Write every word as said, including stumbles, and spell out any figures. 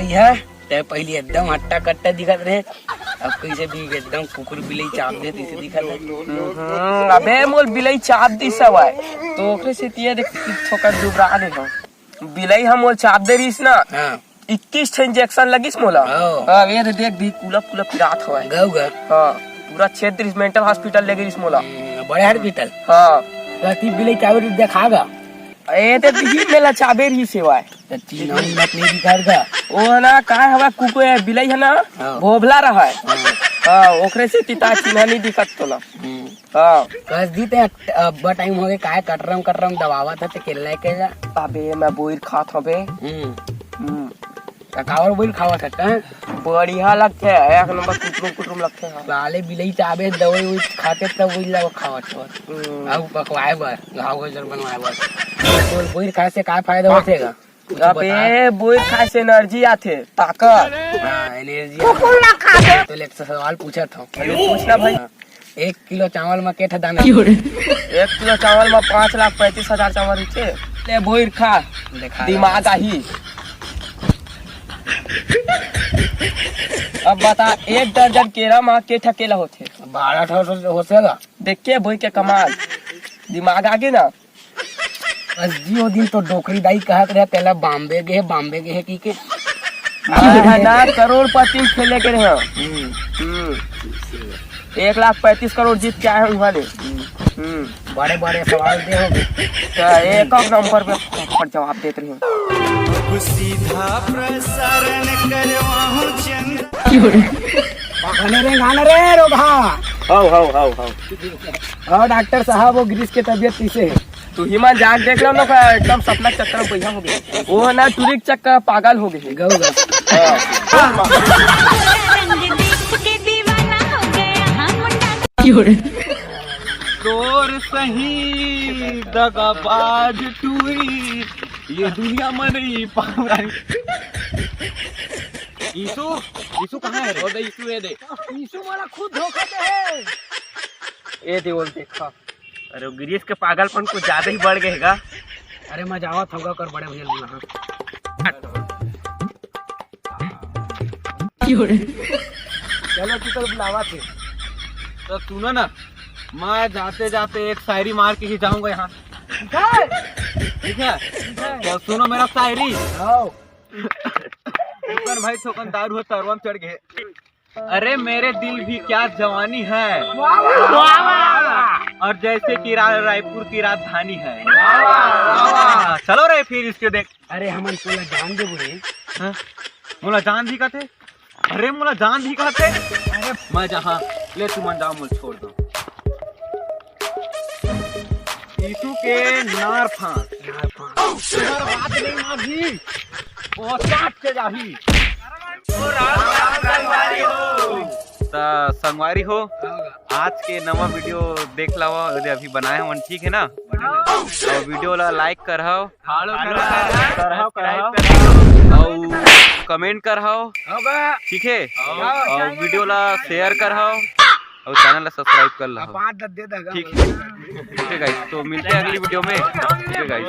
यह तय पहली एकदम हट्टा कट्टा दिखत रहे, अब कैसे भी एकदम कुकुर बिलाई चाप दे तैसे दिखत है। हम्म, अबे मोल बिलाई चाप दी सब है, तो ओकरे से तिया देख थोका दुबरा दे हो। बिलाई हम मोल चाप दे रहीस ना, हाँ। इक्कीस ठे इंजेक्शन लगिस मोला। हाँ। हाँ, ये तो देख भी कुलप कुलप पिरात हवय। गऊ गा। हाँ, पूरा क्षेत्र मेंटल हॉस्पिटल ले गईस मोला। हम्म, बड़े हॉस्पिटल। हाँ। गलती बिलाई चाबे रहीस देखा गा। ए ते भी मेला चाबे रहीस सेवा है। तो चीन हम मत नहीं दिखा गा। ओ है ना, काय हवा कुकुर है, बिलाई है ना, हाँ। भोभला रहा है। हाँ। हाँ, ओकरे से तिता चिन्हा नहीं दिखत तोला। हम्म। हाँ। कस दी ते अब्बा टाइम हो गए, काय कटरम कटरम दबावत है ते केला के जा। अबे मैं बोइर खात हबे। हम्म। हम्म। त कावर बोइर खावत है तैं? बढ़िया लगथे, एक नंबर कुटरुम कुटरुम लगथे। हाँ। साले बिलई चाबे दवाई उई खाते तब उई ला खावत हो। हम्म। अब पकवाए बर, घाव गोजर बनवाए बर। बोल बोइर खाए से का फायदा होथे गा? कुछ अबे, बता। बोइर खाए से एनर्जी आथे, ताकत। हाँ, एनर्जी। कुकुर ला खा दे। तो ले, एक सवाल पूछत हूँ। अरे, पूछ ना भाई। हाँ। एक किलो चावल में के ठा दाना? एक किलो चावल में पाँच लाख पैंतीस हजार चावल रहिथे। ले, बोइर खा, देखा दिमाग आही। अब बता, एक दर्जन केरा में के ठा केला होथे? बारह ठा हो, हो सकेला। देख के बोइर के कमाल, दिमाग आगे ना। बस जी, वो दिन तो डोकरी दाई कहत रहे, तेला बॉम्बे गे, बॉम्बे गे की के। हाँ, ना, करोड़पति में खेले के रहे। हम्म। हम्म। एक लाख पैंतीस करोड़ जीत के आए हैं वहाँ ले। हम्म। बड़े बड़े सवाल दे हो। तो एक और नंबर पे फट जवाब देते रहे। सीधा प्रसारण करवाऊं चंद। गाने रे, गाने रे, रोगहा। हाउ, हाउ, हाउ, हाउ। हाँ, डॉक्टर साहब, वो गिरीश के तबीयत कैसे है? तू ही मान जाके देख लो ना, एकदम सपना चक्कर में पैसा हो गया। वो है ना, टूरी के चक्कर पागल हो गए। गौ, गौ। हाँ। रंग देख के दीवाना हो गया, हाँ मुंडा। तोर सही दगाबाज टूरी, ये दुनिया में नहीं पावरा। यीशु, यीशु कहाँ है रे? ओ दे, यीशु है दे। यीशु मोला खुद धोखा दे हे। ए दे, बोल देखा। अरे, वो गिरीश के पागलपन कुछ ज्यादा ही बढ़ गए गा। अरे, मैं जावत हूँ, कर बड़े भैया बोला, हाँ। चलो, तू तो बुलावा थे। तो सुनो ना, मैं जाते जाते एक शायरी मार के ही जाऊंगा यहाँ। ठीक है? ठीक है? ठीक है। तो सुनो मेरा शायरी। आओ। थोकन भाई, थोकन दारू हो, तरवा में चढ़ गए। अरे मेरे दिल भी क्या जवानी है। वाह, वाह, वाह, वाह। और जैसे कि रा-, रायपुर की राजधानी है। वाह, वाह, वाह। चलो रे फिर इसके देख। अरे हमन तोला जान देबो रे। हाँ? मोला जान भी कथे? अरे मोला जान भी कथे? अरे मैं जहाँ ले तुमन जाओ, मोला छोड़ दो। यीशु के नार फांस। नार फांस। तुम्हार बात नहीं मानही। वो काट के जाही। त संगवारी हो, आज के नवा वीडियो देख लावा, अरे अभी बनाए हमन, ठीक है ना? और वीडियो ला लाइक करहव, follow करहव, करहव, करहव। और कमेंट करहव, ठीक है? और वीडियो ला शेयर करहव और चैनल ला सब्सक्राइब कर लहव। ठीक है, ठीक है गाइस, तो मिलते हैं अगली वीडियो में। ठीक है गाइस।